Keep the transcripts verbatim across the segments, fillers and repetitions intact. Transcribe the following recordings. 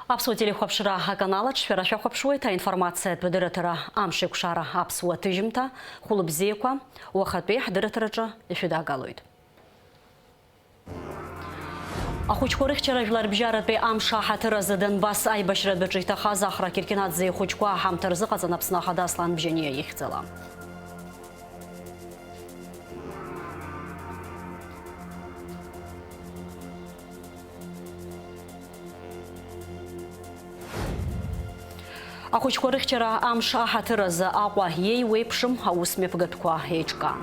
Аԥсуа телехәаԥшра аканал аҿы шәара шәахәаԥшуеит аинформациатә дырраҭара Амш еиқәшара аԥсуа ҭыжьымҭа. Хәылбзиақәа, уахатәи ҳдырраҭараҿы ишәыдагалоит. Ахәыҷқәа рыхьчара жәларбжьаратәи амш аҳаҭыр азы Донбасс аибашьратәаҿы иҭахаз Ахра Киркинаӡе ихәыҷқәа аҳамҭа рзыҟаҵан Аԥсны Ахада Аслан Бжьаниа ихьӡала. Ахәыҷқәа рыхьчара амш аҳаҭыр азы Аҟәа иеиуеиԥшым аусмҩаԥгатәқәа еиҿкаан.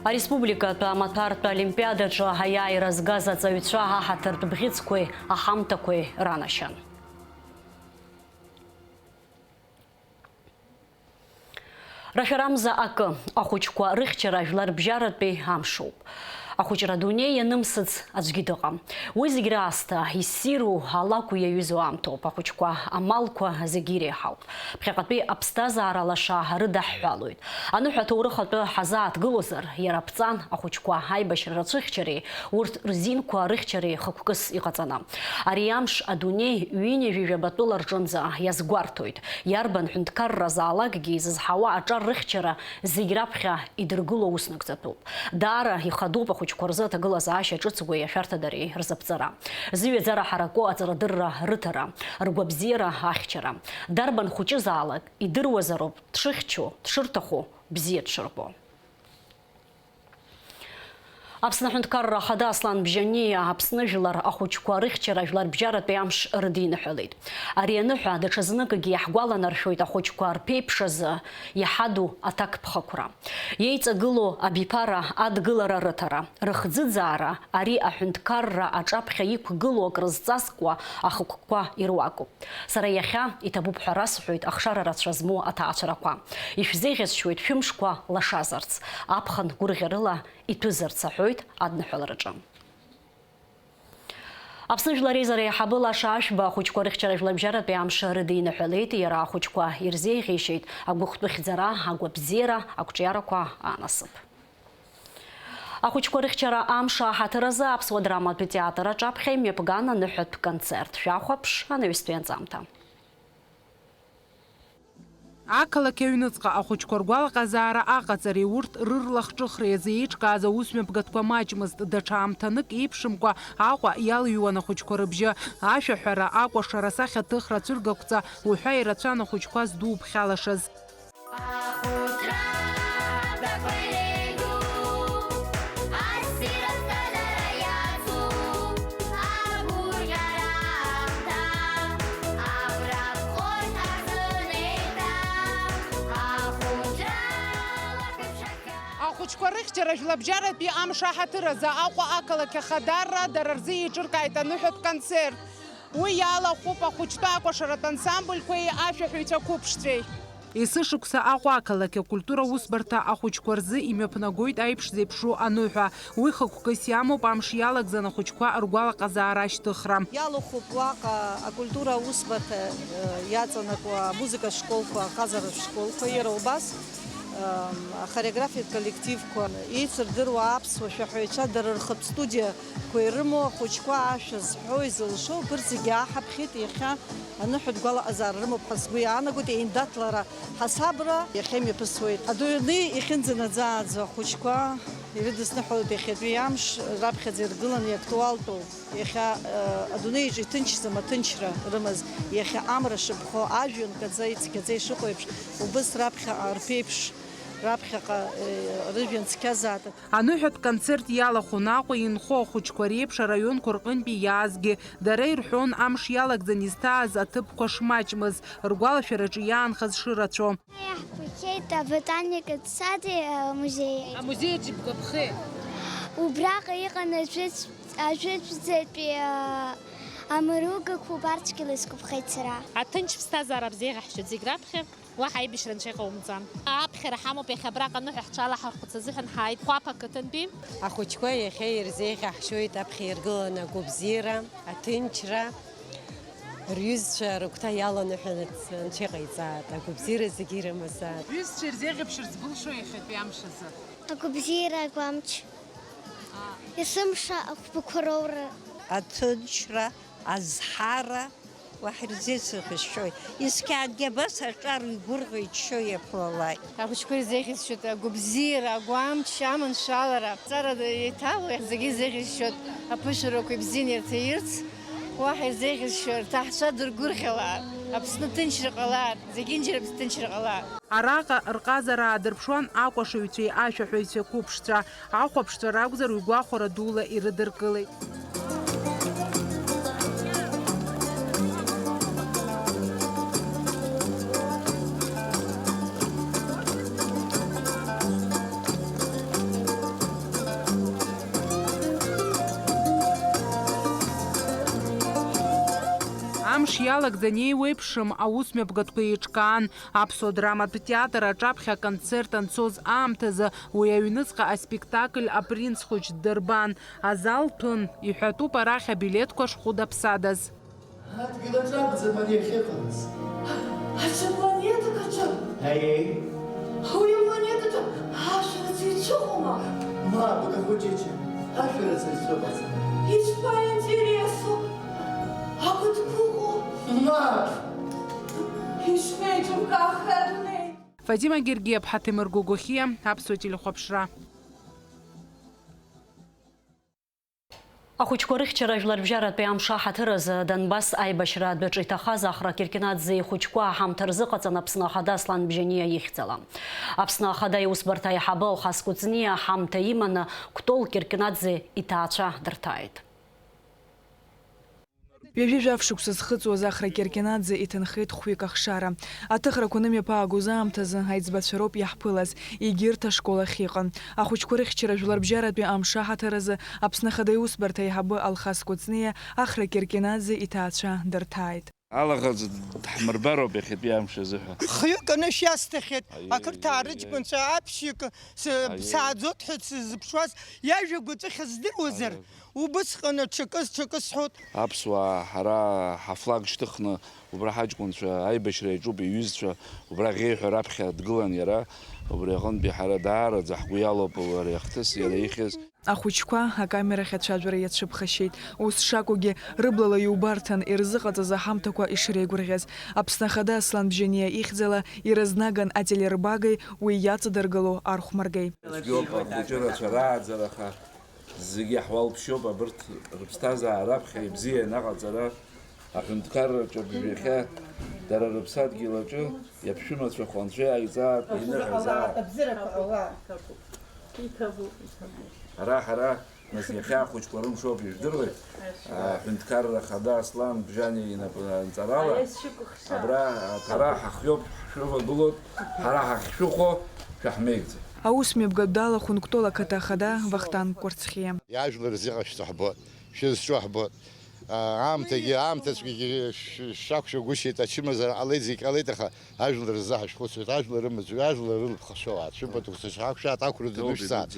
Ареспубликатә амаҭәартә олимпиадаҿы аиааира згаз аҵаҩцәа аҳаҭыртә бӷьыцқәеи аҳамҭақәеи ранашьан. Рашәарамза акы, ахәыҷқәа рыхьчара жәларбжьаратәи амшоуп. Ахәыҷра адунеи ианымсыц аӡәгьы дыҟам. Уи зегь раасҭа иссиру алакә иаҩызоу аамҭоуп. Ахәыҷқәа амалқәа зегьы иреиҳауп. Ԥхьаҟатәи аԥсҭазаара лаша рыдаҳҳәалоит. Аныҳәа аҭоурых атәы ҳазааҭгылозар, иара аԥҵан ахәыҷқәа аибашьра рацәыхьчареи урҭ рзинқәа рыхьчареи хықәкыс иҟаҵаны. Ари амш адунеи ҩынҩажәижәаба тәыла рҿынӡа иазгәарҭоит. Иарбан ҳәынҭқарразаалакгьы изызҳауа аҿар рыхьчара зегь раԥхьа идыргыло ус нагӡатәуп. Даара ихадоуп ахәыҷқәа рзы аҭагылазаашьа ҿыцгәеи ашәарҭадареи рзаԥҵара. Зыҩаӡара ҳараку аҵарадырра рыҭара, ргәабзиара ахьчара. Дарбан хәыҷызаалак идыруазароуп дшыхьчо, дшырҭаху, бзиа дшырбо. Аԥсны аҳәынҭқарра ахада Аслан Бжьаниа Аԥсны жәлар ахәыҷқәа рыхьчара жәларбжьаратәи амш рыдиныҳәалеит. Ари аныҳәа даҽазныкгьы иаҳгәаланаршәоит ахәыҷқәа рԥеиԥш азы иҳаду аҭакԥхықәра. Иеиҵагылоу абиԥара адгылара рыҭара, рыхӡыӡаара ари аҳәынҭқарра аҿаԥхьа иқәгылоу акрызҵазкуа ахықәкқәа ируакуп. Сара иахьа иҭабуп ҳәа расҳәоит ахшара рацәа змоу аҭаацәарақәа. Ишәзеиӷьасшьоит шәымшқәа лашазарц, аԥхын гәырӷьарыла иҭәызарц, аҳәоит адныҳәалараҿы. Аԥсны Жәлар Реизара аиҳабы Лаша Ашәба ахәыҷқәа рыхьчара жәлабжьаратәи амш рыдиныҳәалеит, иара ахәыҷқәа ирзеиӷьеишьеит агәыхәтәы хьӡара, агәабзиара, ақәҿиарақәа анасыԥ. Ахәыҷқәа рыхьчара амш аҳаҭыр азы Аԥсуа драматә театр аҿаԥхьа имҩаԥган аныҳәатә концерт. Шәахәаԥш анаҩстәи анҵамҭа. Ақалақь аҩныҵҟа ахәыҷқәа ргәалаҟазаара аҟаҵареи урҭ рырлахҿыхреи азы еиҿкааз аусмҩаԥгатәқәа маҷмызт, даҽа аамҭанык еиԥшымкәа Аҟәа иалыҩуан ахәыҷқәа рыбжьы, ашәаҳәара, акәашара, асахьаҭыхра, ацәыргақәҵа уҳәа ирацәан ахәыҷқәа здуԥхьалашаз. Ахәыҷра адақәа иреиду, ассир аҭагара иаҵоу, агәырӷьара аамҭа, абра ԥҟоит ҳзын еиҭа, ахәыҷра лақәыԥшаҳәа. Ахәыҷқәа рыхьчара жәлабжьаратәи амш аҳаҭыр азы Аҟәа ақалақь ахадарра дара рзы еиҿыркааит аныҳәатә концерт. Уи иалахәуп ахәыҷтәы акәашаратә ансамбльқәеи ашәаҳәаҩцәа қәыԥшцәеи. Есышықәса Аҟәа ақалақь акультура усбарҭа ахәыҷқәа рзы имҩаԥнагоит аиԥш зеиԥшу аныҳәа. Уи хықәкыс иамоуп амш иалагӡан ахәыҷқәа ргәалаҟазаара ашьҭыхра. Иалахәуп уаҟа акультура аусбарҭа, э, иаҵанакуа амузыка школқәа, аҟазаратә школқәа, иара убас, э, ахореографиатә коллективқәа, еицырдыруа аԥсуа шәаҳәаҩцәа дара рхатә студиа қәа ирымоу ахәыҷқәа ашәа зҳәо, изылшо, убырҭ зегьы ааҳаԥхьеит. Иахьа аныҳәатә гәалаҟазаара рымоуп ҳәа сгәы иаанагоит, еиндаҭлара ҳасабра иахьа имҩаԥысуеит. Адунеи ихьынӡанаӡааӡо ахәыҷқәа ирыдысныҳәалоит иахьатәи амш, раԥхьаӡа иргыланы иактуалтәу, иахьа, э, адунеи аҿы иҭынчӡам аҭынчра рымаз, иахьа амра шыԥхо, ажәҩан каӡа, ицқьаӡа ишыҟоу еиԥш, убыс раԥхьаҟа рԥеиԥш, раԥхьаҟа, э, рыжәҩан цқьазаат. Аныҳәатә концерт иалахәын Аҟәа инхо ахәыҷқәа реиԥш араионқәа рҟынтәи иаазгьы. Дара ирҳәон амш иалагӡан изҭааз аҭыԥқәа шмаҷмыз, ргәалашәараҿы иаанхаз шырацәоу. Иаҳԥхьеит аботаникатә сади амузеи. Амузеи аҿы бгәаԥхеи? Убраҟа иҟан ажәытә-, ажәытәӡатәи, а, амаругақәа убарҭгьы ласгәаԥхеит сара. Аҭынч ԥсҭазаара бзеиӷьаҳшьоит зегь раԥхьа. Уаҳа аибашьра анцәа иҟаумҵан. Аԥхьара ҳамоуп иахьа абраҟа аныҳәа ҳҽалаҳархәыц азыҳәан ҳааит Хәаԥ ақыҭантәи. Ахәыҷқәа иахьа ирзеиӷьаҳшьоит аԥхьа иргыланы агәабзиара, аҭынчра, Рҩызцәа рыгәҭа иаланы ҳәа анцәа иҟаиҵааит, агәабзиара зегьы ирымазааит. Рҩызцәа ирзеиӷьыбшьарц былшои иахьатәи амш азы? Агәабзиара агәамч. Есымша ахәбақәа роура. Аҭынчра, азҳара, уаҳа ирзеиӷьасшьои. Есқьынгьы абас аҿар игәырӷьо иччо иаԥылалааит. Ахәыҷқәа ирзеиӷьасшьоит агәабзиара, агәамч, аманшәалара. Ҵара еиҭало, зегьы ирзеиӷьасшьоит аԥышәарақәа ибзианы ирҭаирц. Уаҳа ирзеиӷьасшьо рҭаацәа дыргәырӷьалааит, Аԥсны ҭынчра ҟалааит, зегьынџьара Аԥсны ҭынчра ҟалааит. Араҟа рҟазара аадырԥшуан акәашаҩцәеи ашәаҳәаҩцәеи қәыԥшцәа. Ахәаԥшцәа ракәзар, уи гәахәара дула ирыдыркылеит. Амш иалагӡан еиуеиԥшым аусмҩаԥгатәқәа еиҿкаан. Аԥсуа драматә театр аҿаԥхьа аконцерт анцоз аамҭазы уи аҩныҵҟа аспектакль Апринц хәыҷ ддырбан. Азал ҭәын, иҳәатәуп арахь абилеҭқәа шхәыда-ԥсадаз. Адгьыл аҿы акәӡам ари ахьыҟаз. Аҽа планетак аҿы? Аиеи. Уи апланетаҿы ашәарыцаҩцәа ыҟоума? Мап, Кахәыҷыҷы, ашәарыцаҩцәа ыҟаӡам. Ишԥаинтересу! Агәыҭкы ыҟоу! Мап! Ишԥеиҿыбкаахеи адунеи! Фатима Гергиаԥҳа, Ҭемыр Гогохиа, Аԥсуа телехәаԥшра. Ахәыҷқәа рыхьчара жәларбжьаратәи амш аҳаҭыр азы Донбасс аибашьра адәаҿы иҭахаз Ахра Киркинадзе ихәыҷқәа аҳамҭа рзыҟаҵан Аԥсны Ахада Аслан Бжьаниа ихьӡала. Аԥсны Ахада иусбарҭа аиҳабы Алхас Кәыҵниа аҳамҭа иманы Кәтол Киркинадзе иҭаацәа дырҭааит. Ҩажәи жәаф шықәса зхыҵуаз Ахра Киркинадзе иҭынхеит хәҩык ахшара. Аҭыхрақәа нымҩаԥаагоз аамҭазы аиҵбацәа роуп иаҳԥылаз, егьырҭ ашкол ахь иҟан. Ахәыҷқәа рыхьчара жәларбжьаратәи амш аҳаҭыр азы Аԥсны Ахада иусбарҭа аиҳабы Алхас Кәыҵниа Ахра Киркинадзе иҭаацәа дырҭааит. Алаӷырӡ дҳмырбароуп иахьатәи амш азыҳәа. Хҩык анышә иасҭахьеит, аиеи, ақырҭаа рыҷкәынцәа аиеи. Аԥшьҩык с-, аиеи. Сааӡоит ҳәа сзыԥшуаз, иажәа гәаҵәахьа здыруазар, аиеи. Убысҟан аҽакыз, ҽакы сҳәот. Аԥсуаа ҳара ҳафлаг шьҭыхны убра ҳаҷкәынцәа аибашьра иаҿуп, иҩызцәа убра ӷьеҩҳәа раԥхьа дгылан иара, убри аҟынтәи ҳара даараӡа ҳгәы иалоуп ари ахҭыс, иара ихьыз. Ахәыҷқәа акамерахь ацәажәара иацәыԥхашьеит. Ус шакәугьы, рыблала иубарҭан ирзыҟаҵаз аҳамҭақәа ишреигәырӷьаз. Аԥсны Ахада Аслан Бжьаниа ихьӡала ирызнаган ателербагеи уи иаҵадыргыло архәмаргеи. Цәгьоуп ахәыҷырацәа рааӡараха. Зегьы ҳуалԥшьоуп, абырҭ рыԥсҭазаара раԥхьа ибзиа ианаҟаҵара, аҳәынҭқарраҿы абжеиахьа дара рыԥсадгьыл аҿы иаԥшәымацәахо анцәа иааиҵаартә, иныҳәазаартә. Ара ҳара, нас, иахьа ахәыҷқәа рымшоуп, ижәдыруеит, аҳәынҭқарра ахада Аслан Бжьаниа инапы анҵарала. Абра, ара ҳахиоуп, ҳшәывагылоуп, ҳара ҳахьшәыхәо, шәаҳмеигӡа. Аусмҩаԥгатә далахәын Кәтол ақыҭа ахада Вахтанг Кәарцхиа. Иаажәлар рзы иҟашәҵо ҳбоит, шәызҿу ҳбоит. Аамҭагьы, аамҭацәгьагьы шәақәшәагәышьеит, ачымазара ҟалеит, зегь ҟалеит, аха ажәлар рзы ҳашәхәыцуеит, ажәлар рымаҵуҩ, ажәлар рылԥха шоуа, ацәымпатәқәа шәақәшәааит, ақәра данышәҵааит.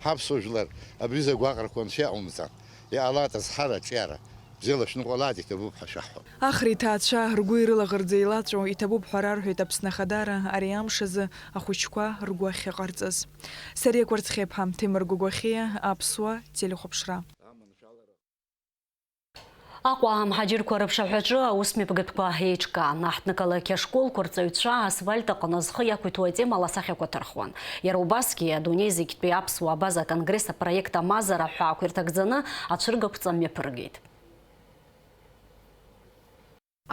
Ҳаԥсуа жәлар, абри закәаҟрақәа анцәа иаҟаумҵан. Иҟалааит азҳара, аҿиара. Бзиала шәныҟәалааит, иҭабуп ҳәа шәаҳҳәап. Ахра иҭаацәа ргәи рылаӷырӡи еилаҵәо, иҭабуп ҳәа рарҳәеит Аԥсны Ахадара ари амш азы ахәыҷқәа ргәы ахьыҟарҵаз. Сариа Кәарцхиаԥҳа, Ҭемыр Гогохиа, Аԥсуа телехәаԥшра. Аҟәа амҳаџьырқәа рыԥшаҳәаҿы аусмҩаԥгатәқәа еиҿкаан. Аҳҭнықалақь ашколқәа рҵаҩцәа асфальт аҟны зхы иақәиҭу атемала асахьақәа ҭырхуан. Иара убасгьы адунеи зегьтәи аԥсуаа абаза конгресс апроект Амазара ҳәаақәа ирҭагӡаны ацәыргақәҵа мҩаԥыргеит.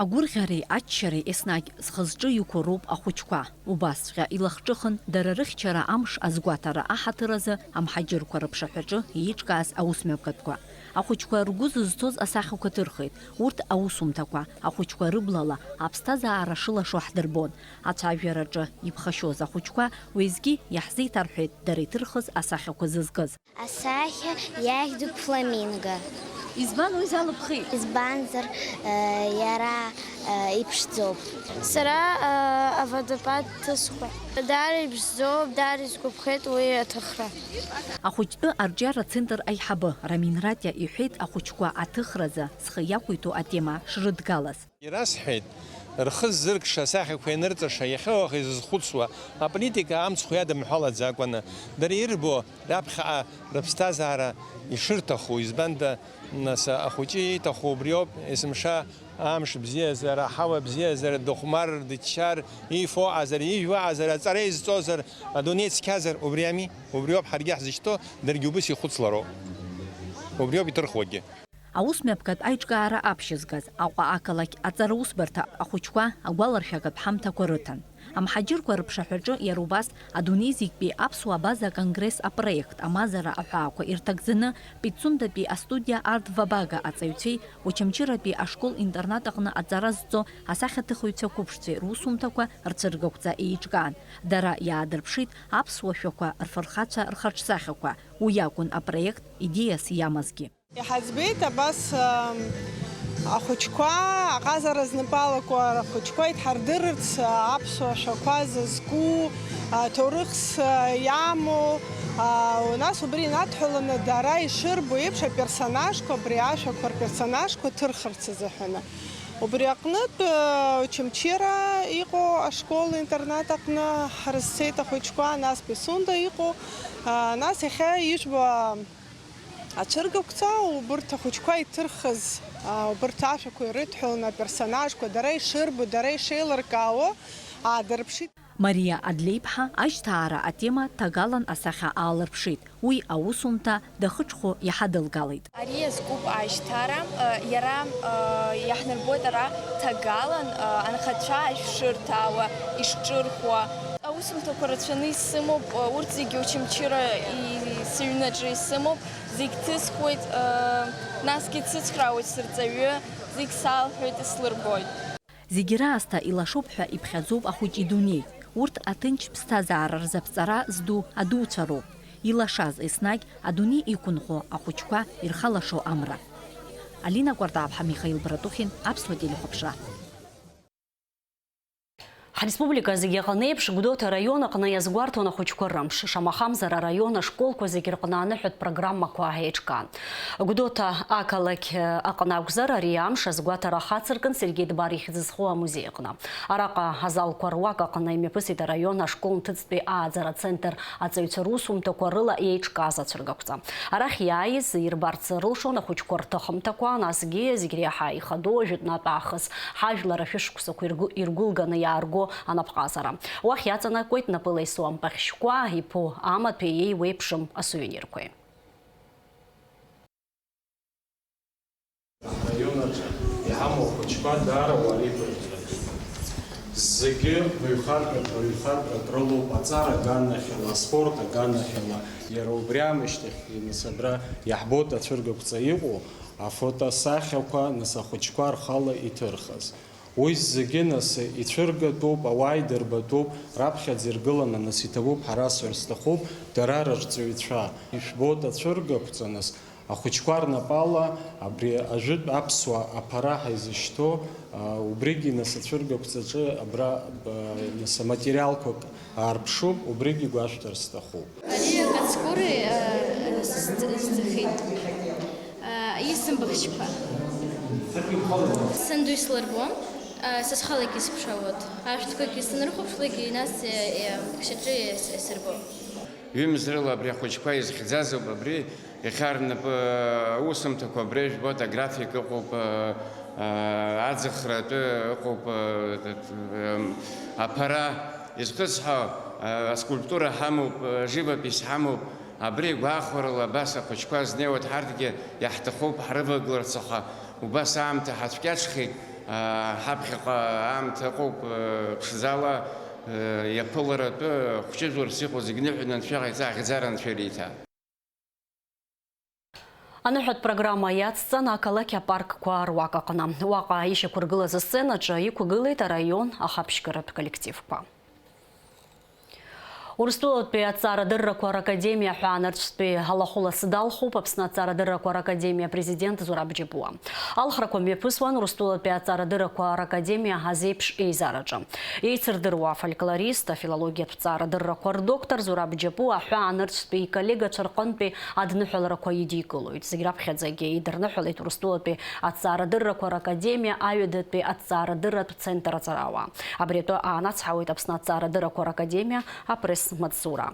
Агәырӷьареи аччареи еснагь зхы-зҿы иқәу роуп ахәыҷқәа. Убасҵәҟьа илахҿыхын дара рыхьчара амш азгәаҭара аҳаҭыр азы амҳаџьырқәа рыԥшаҳәаҿы иеиҿкааз аусмҩаԥгатәқәа. Ахәыҷқәа ргәы зызцоз асахьақәа ҭырхит, урҭ аусумҭақәа, ахәыҷқәа рыблала аԥсҭазаара шылашо ҳдырбон. Ацәажәараҿы иԥхашьоз ахәыҷқәа уеизгьы иаҳзеиҭарҳәеит дара иҭырхыз асахьақәа зызкыз. Асахьа иахьӡуп Фламинго. Избан уи залыԥхи? Избанзар, э, иара, Иԥшӡоуп. Сара аводопад ҭысхуеит. Даара иԥшӡоуп, даара исгәаԥхеит уи аҭыхра. Ахәыҷтәы арҿиаратә центр аиҳабы Рамин Ратиа иҳәеит, ахәыҷқәа аҭыхразы зхы иақәиҭу атема шрыдгалаз. Ирасҳәеит, рхы ззыркша асахьақәа ианырҵаша, иахьа-уаха изызхәыцуа, аполитика амцхә иадымҳәалаӡакәаны, дара ирбо, раԥхьаҟа рыԥсҭазаара ишырҭаху, избанда, нас, ахәыҷы ииҭаху убриоуп, есымша амш бзиазар, аҳауа бзиазар, дыхәмар, дыччар, иифо аҟазар, ижәуа аҟазар, аҵара изҵозар, адунеи цқьазар, убри ами, убриоуп ҳаргьы ҳзышьҭоу, даргьы убыс ихәыцлароуп. Убриоуп иҭырхуагьы. Аусмҩаԥгатә аиҿкаара аԥшьызгаз, Аҟәа ақалақь аҵараусбарҭа ахәыҷқәа агәаларшәагатә ҳамҭақәа рыҭан. Амҳаџьырқәа рыԥшаҳәаҿы иара убас адунеи зегьтәи аԥсуа абаза аконгресс апроект амазара аҳәаақәа ирҭагӡаны Пицундатәи астудиа Арт Вабага аҵаҩцәеи Очамчыратәи ашкол-интернат аҟны аҵара зҵо асахьаҭыхыҩцәа қәыԥшцәеи русумҭақәа рцәыргақәҵа еиҿкаан. Дара иаадырԥшит аԥсуа шәақәа рфырхацәа рхаҿсахьақәа. Уи акәын апроект идеиас иамазгьы. Иҳаӡбеит абас, ам, ахәыҷқәа, аҟазара знапы алаку ахәыҷқәа идҳардырырц, а, аԥсуа шәақәа зызку, а, ҭоурыхс, а, иамоу, а, у нас убри инадҳәаланы дара ишырбо еиԥш аперсонажқәа, абри ашәақәа рперсонажқәа ҭырхырц азыҳәаны. Убри аҟнытә, а, Очамчыра иҟоу ашкол-интернат аҟны ҳрызцеит ахәыҷқәа, нас Пицунда иҟоу, а, нас иахьа ижәбо, а, Ацәыргақәҵа убырҭ ахәыҷқәа иҭырхыз, а, убырҭ ашәақәа ирыдҳәаланы аперсонажқәа дара ишырбо, дара ишеилыркаауа аадырԥшит. Мариа Адлеиԥҳа ажьҭаара атема ҭагалан асахьа аалырԥшит. Уи аусумҭа дахыҽхәо иҳадылгалеит. Ари иазкуп ажьҭаара, а, иара, а, иаҳнарбоит ара ҭагалан, а, анхацәа ашә шырҭаауа, ишҿырхуа. Аусумҭақәа рацәаны исымоуп, урҭ зегьы Очамчыра и-, сыҩнаҿы исымоуп, зегь ҭысхуеит, насгьы дсыцхраауеит сырҵаҩы, зегь салҳәоит, ислырбоит. Зегь раасҭа илашоуп ҳәа иԥхьаӡоуп ахәыҷ идунеи. Урҭ аҭынч ԥсҭазаара рзаԥҵара зду адуцәа роуп. Илашаз еснагь адунеи иқәынхо ахәыҷқәа ирхалашо амра. Алина Кәартаԥҳа, Михаил Братухин, Аԥсуа телехәаԥшра. Ҳреспублика зегьы аҟны еиԥш, Гәдоуҭа араион аҟны иазгәарҭон ахәыҷқәа рымш. Шамахамзар, араион ашколқәа зегьы рҟны аныҳәатә программақәа еиҿкаан. Гәдоуҭа ақалақь аҟны акәзар, ари амш азгәаҭара ахацыркын Сергеи Дбар ихьӡ зху амузеи аҟны. Араҟа азалқәа руак аҟны имҩаԥысит араион ашкол нҭыҵтәи ааӡара центр аҵаҩцәа русумҭақәа рыла еиҿкааз ацәыргақәҵа. Арахь иааиз ирбарц рылшон ахәыҷқәа рҭыхымҭақәа, насгьы зегь реиҳа ихадоу ажәытәнатә аахыс ҳажәлар ашәышықәсақәа иргәы-, иргәылганы иаарго анапҟазара. Уахь иаҵанакуеит напыла исуам ԥахьшьқәа, иԥу амаҭәеи еиуеиԥшым асувенирқәеи. Араион аҿы иҳамоу ахәыҷқәа даара уаа реигәырӷьаратәуп. Зегьы ҩхартәык, ҩхартәык рылоуп, аҵара аганахьала, аспорт аганахьала, иара убри аамышьҭахь, нас, абра иаҳбоит ацәыргақәҵа иҟоу, афотосахьақәа, нас, ахәыҷқәа рхала иҭырхыз. Уи зегьы, нас, ицәыргатәуп, ауаа идырбатәуп, раԥхьаӡа иргыланы, нас, иҭабуп, ҳара сҳәар сҭахуп, дара рырҵаҩцәа. Ишәбоит ацәыргақәҵа, нас, ахәыҷқәа рнапала абри ажәытә аԥсуа аԥара ҳаизышьҭоу, а, убригьы, нас, ацәыргақәҵаҿы абра, а, нас, аматериалқәак аарԥшуп, убригьы гәашәҭар сҭахуп. Ари акаҵкәыри, а, сзӡахеит. Исымбыхшьқәа. Санду ислырбо, са схалагьы исыԥшаауеит. Ашәҭқәагьы санрыхәаԥшлакгьы, нас, быхшьаҿы исырбо. Ҩымз рыла абри ахәыҷқәа изхьӡазоуп, абри иахьа рнапы аусумҭақәа абри жәбоит, аграфик ыҟоуп, аӡахра атәы ыҟоуп, аԥара изхысҳәо, аскульптура ҳамоуп, живопись ҳамоуп. Абри гәахәарыла абас ахәыҷқәа знеиуеит, ҳарҭгьы иаҳҭахуп ҳрывагыларц, аха убас аамҭа ҳацәкьаҿхеит, аа, ҳаԥхьаҟа аамҭа ыҟоуп, ыы, ԥшӡала, ыы, иаԥыларатәы хәҷыжәрас иҟоу зегь ныҳәаны анцәа иҟаиҵа, ахьӡара анцәа ириҭа. Аныҳәатә программа иацҵан ақалақь апаркқәа руак аҟны. Уаҟа ишьақәыргылаз асценаҿы иқәгылеит араион ахаԥшьгаратә коллективқәа. Урыстәылатәи аҭҵаарадыррақәа ракадемиа аҳәаанырцәтәи алахәыла сыдалхуп Аԥсны аҭҵаарадыррақәа ракадемиа апрезидент Зураб Џьапуа. Алхрақәа мҩаԥысуан Урыстәылатәи аҭҵаарадыррақәа ракадемиа азеиԥш еизараҿы. Еицырдыруа афольклорист, афилологиатә ҭҵаарадыррақәа рдоктор Зураб Џьапуа аҳәаанырцәтәи иколлегацәа рҟынтәи адныҳәаларақәа идикылоит. Зегь раԥхьаӡагьы идырныҳәалеит Урыстәылатәи аҭҵаарадыррақәа ракадемиа аҩадатәи аҭҵаарадырратә центр аҵарауаа. Абри атәы аанацҳауеит Аԥсны аҭҵаарадыррақәа ракадемиа апресс-маҵзура.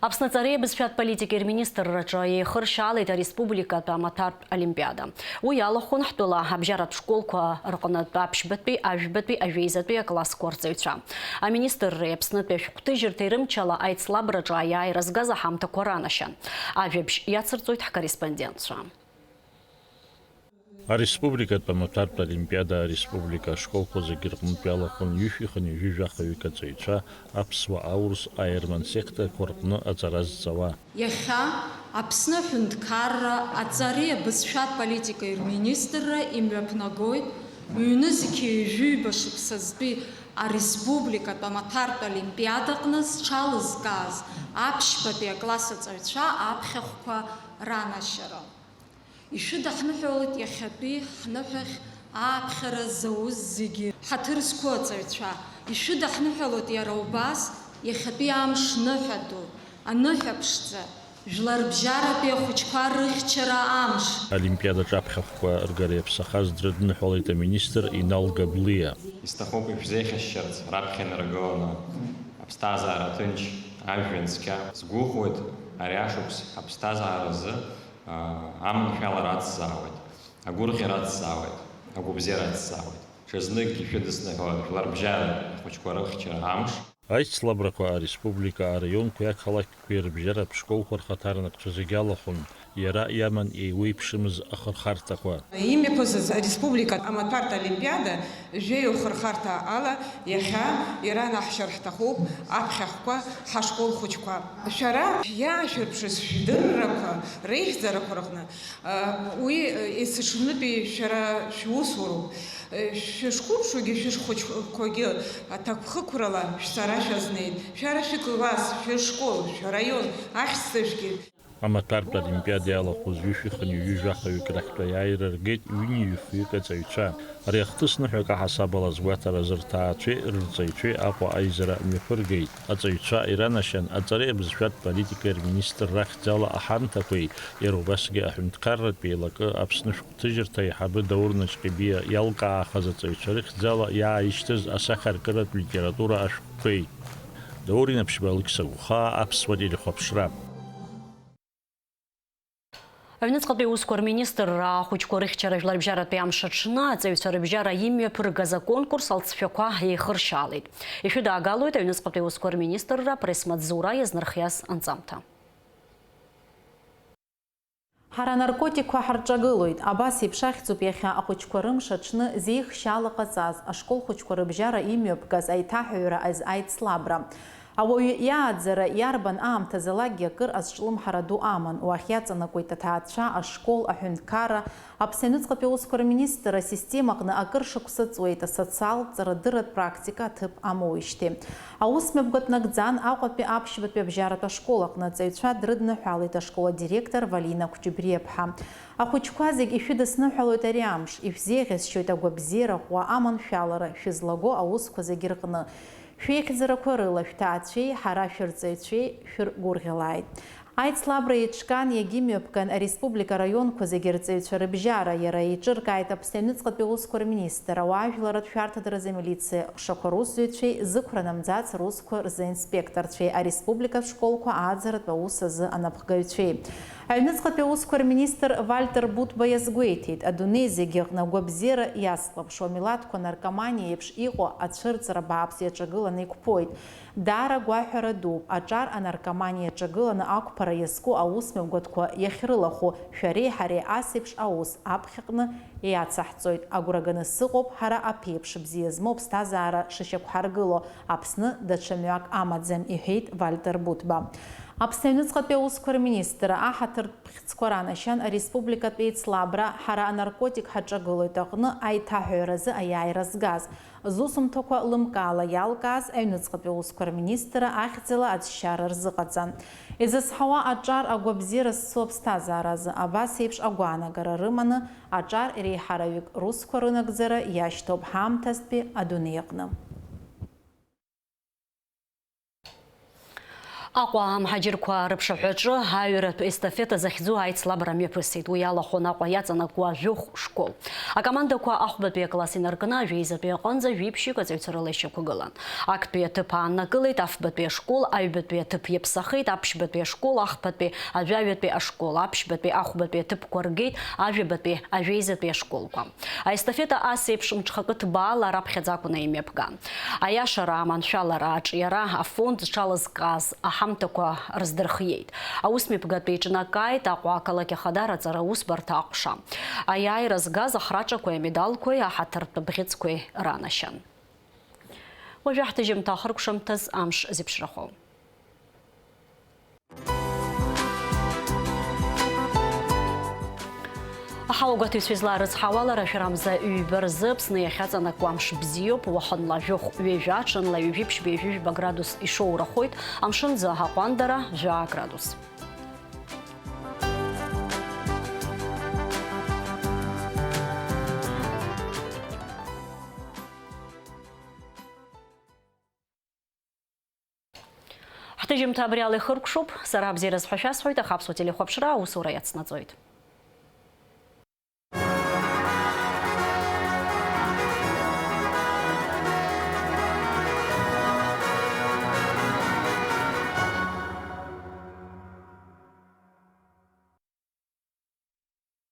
Аԥсны аҵареи абызшәатә политикеи рминистрраҿы еихыршьаалеит ареспубликатә амаҭәартә олимпиада. Уи иалахәын ҳтәыла абжьаратә школқәа рҟнытә аԥшьбатәи, ажәбатәи, ажәеизатәи аклассқәа рҵаҩцәа. Аминистрреи Аԥснытәи ашәҟәҭыжьырҭеи рымчала аицлабраҿы аиааира згаз аҳамҭақәа ранашьан. Ажәабжь иацырҵоит ҳкорреспондентцәа. Ареспубликатә амаҭәартә олимпиада ареспублика ашколқәа зегьы рҟнытә иалахәын ҩышәи хынҩажәи жәахаҩык аҵаҩцәа, аԥсуа, аурыс, аерман секторқәа рҟны аҵара зҵауа. Иахьа Аԥсны аҳәынҭқарра аҵареи абызшәатә политикеи рминистрра имҩаԥнагоит ҩнызқьи ҩажәи ҩба шықәсазтәи ареспубликатә амаҭәартә олимпиадаҟны зҽалызкааз аԥшьбатәи акласс аҵаҩцәа аԥхьахәқәа ранашьара. Ишәыдаҳныҳәалоит иахьатәи ҳныҳәахь ааԥхьара зауз зегьы, ҳаҭыр зқәу аҵаҩцәа, ишәыдаҳныҳәалоит иара убас иахьатәи амш ныҳәа ду, аныҳәа ԥшӡа, жәларбжьаратәи ахәыҷқәа рыхьчара амш. Олимпиадаҿы аԥхьахәқәа ргара иаԥсахаз дрыдныҳәалеит аминистр Инал Габлиа. Исҭахуп ишәзеиӷьасшьарц раԥхьа инаргыланы аԥсҭазаара ҭынч, ажәҩан цқьа. Сгәыӷуеит ари ашықәс ҳаԥсҭазааразы аманшәалара ацзаауеит, агәырӷьара ацзаауеит, агәабзиара ацзаауеит. Ҽазныкгьы шәыдысныҳәалап жәларбжьаратә ахәыҷқәа рыхьчара амш. Аицлабрақәа ареспублика араионқәеи ақалақьқәеи рыбжьаратә школқәа рхаҭарнакцәа зегьы алахәын, иара иаман еиуеиԥшымыз ахырхарҭақәа. Имҩаԥысыз ареспублика амаҭәартә олимпиада жәаҩа хырхарҭа ала иахьа иранаҳшьар ҳҭахуп аԥхьахәқәа ҳашкол хәыҷқәа. Шәара иаашәырԥшыз шәдыррақәа реихьӡарақәа рҟны, уи есыҽнытәи шәара шәусуроуп. Шәышхәаԥшуагьы шәышхәыҷқәагьы аҭакԥхықәрала шәцара шәазнеит. Шәара шәыкласс, шәышкол, шәараион ахьӡҵаҩцәгьы. Амаҭәартә олимпиада иалахәыз ҩышәи хынҩажәи жәахаҩык рахьтә аиааира ргеит ҩынҩажәи фҩык аҵаҩцәа. Ари ахҭыс ныҳәак аҳасабала азгәаҭаразы рҭаацәеи рырҵаҩцәеи Аҟәа аизара мҩаԥыргеит. Аҵаҩцәа иранашьан аҵареи абызшәатә политикеи рминистр рахьӡала аҳамҭақәеи, иара убасгьы аҳәынҭқарратә еилакы Аԥсны шәҟәҭыжьырҭа аиҳабы Даур Наҷҟьебиа иалкаахаз аҵаҩцәа рыхьӡала иааишьҭыз асахьаркыратә литература ашәҟәқәеи. Даур Инаԥшьба, Алықьса Гәхаа, Аԥсуа телехәаԥшра. Аҩныҵҟатәи аусқәа рминистрра ахәыҷқәа рыхьчара жәларбжьаратәи амш аҽны аҵаҩцәа рыбжьара имҩаԥыргаз аконкурс алҵшәақәа еихыршьаалеит. Ишәыдаагалоит аҩныҵҟатәи аусқәа рминистрра апресс-маҵзура иазнархиаз анҵамҭа. Ҳара анаркотикқәа ҳарҿагылоит. Абас еиԥш ахьӡуп иахьа ахәыҷқәа рымш аҽны зеихшьаала ҟаҵаз, ашкол хәыҷқәа рыбжьара имҩаԥгаз аиҭаҳәаҩра азы аицлабра. Ауаҩы иааӡара иарбан аамҭазалакгьы акыр азҿлымҳара ду аман, уахь иаҵанакуеит аҭаацәа, ашкол, аҳәынҭқарра, Аԥсны аҩныҵҟатәи аусқәа рминистр асистемаҟны акыр шықәса ҵуеит, асоциалтә ҵарадырратә практика аҭыԥ амоуижьҭеи. Аус мҩаԥгатә нагӡан Аҟәатәи аԥшьбатәи абжьаратә ашкол аҟны аҵаҩцәа дрыдныҳәалеит ашкол адиректор Валина Қәҷыбриаԥҳа. Ахәыҷқәа зегь ишәыдысныҳәалоит ари амш, ишәзеиӷьасшьоит агәабзиара ӷәӷәа, аманшәалара, шәызлаго аусқәа зегьы рҟны. Шәеихьӡарақәа рыла шәҭаацәеи ҳара шәырҵаҩцәеи шәыргәырӷьалааит. Аицлабра еиҿкаан, иагьымҩаԥган ареспублика араионқәа зегьы рҵаҩцәа рыбжьара, иара еиҿыркааит Аԥсны аҩныҵҟатәи аусқәа рминистр, ауаажәларратә шәарҭадаразы амилициа ҟәшақәа русзуҩцәеи зықәра намӡац русқәа рзы аинспекторцәеи, ареспубликатә школқәа ааӡаратә аус азы анапхгаҩцәеи. Аҩныҵҟатәи аусқәа рминистр Вальтер Бутба иазгәеиҭеит, адунеи зегьы аҟны агәабзиара иацлаԥшуа милаҭқәа наркоманиа еиԥш иҟоу ацәырҵра бааԥс иаҿагыланы иқәԥоит. Даара гәаҳәара дууп, аҿар анаркоманиа иаҿагыланы ақәԥара иазку аус мҩаԥгатәқәа иахьрылахәу, шәареи ҳареи ас еиԥш аус аԥхьаҟны иацаҳҵоит. Агәра ганы сыҟоуп, ҳара аԥеиԥш бзиа змоу аԥсҭазаара шышьақәҳаргыло, Аԥсны даҽа мҩак амаӡам, иҳәеит Вальтер Бутба. Аԥсны аҩныҵҟатәи аусқәа рминистрра аҳаҭыртә бӷьыцқәа ранашьан ареспубликатә еицлабра «Ҳара анаркотик ҳаҿагылоит» аҟны аиҭаҳәаразы аиааира згаз, зусумҭақәа лымкаала иалкааз аҩныҵҟатәи аусқәа рминистрра ахьӡала аӡшьара рзыҟаҵан. Изызҳауа аҿар агәабзиара зцу аԥсҭазааразы абас еиԥш агәаанагара рыманы аҿар реиҳараҩык русқәа рынагӡара иашьҭоуп ҳаамҭазтәи адунеи аҟны. Аҟәа амҳаџьырқәа рыԥшаҳәаҿы аҩратә естафета захьӡу аицлабра мҩаԥысит. Уи алахәын Аҟәа иаҵанакуа жәохә школ. Акомандақәа ахәбатәи акласс инаркны ажәеизатәи аҟынӡа жәиԥшьҩык аҵаҩцәа рыла ишьақәгылан. Актәи аҭыԥ ааннакылеит афбатәи ашкол, аҩбатәи аҭыԥ иаԥсахеит аԥшьбатәи ашкол, ахԥатәи ажәаҩатәи ашкол, аԥшьбатәи ахәбатәи аҭыԥқәа ргеит ажәабатәи ажәеизатәи ашколқәа. Аестафета ас еиԥш мҽхакы ҭбаала раԥхьаӡа акәны имҩаԥган. Аиашара, аманшәалара, аҿиара, афонд зҽалазкааз аҳамҭақәа рыздырхиеит. Аусмҩаԥгатә еиҿнакааит Аҟәа ақалақь ахадар аҵара усбарҭа аҟәша. Аиааира згаз ахраҿақәеи амедалқәеи аҳаҭыртә бӷьыцқәеи ранашьан. Уажәы ҳҭыжьымҭа ахыркәшамҭаз амш зеиԥшрахо. Аҳауагәаҭаҩцәа излаарыцҳауала, рашәарамза ҩба рзы Аԥсны иахьаҵанакуа амш бзиоуп, уахынла жәохә ҩажәа, ҽынла ҩажәи ԥшьба, ҩажәи жәба градус ишоурахоит, амшынӡы аҟәандара жәаа градус. Ҳҭыжьымҭа абри ала ихыркәшоуп. Сара абзиараз ҳәа шәасҳәоит, аха Аԥсуа телехәаԥшра аусура иацнаҵоит.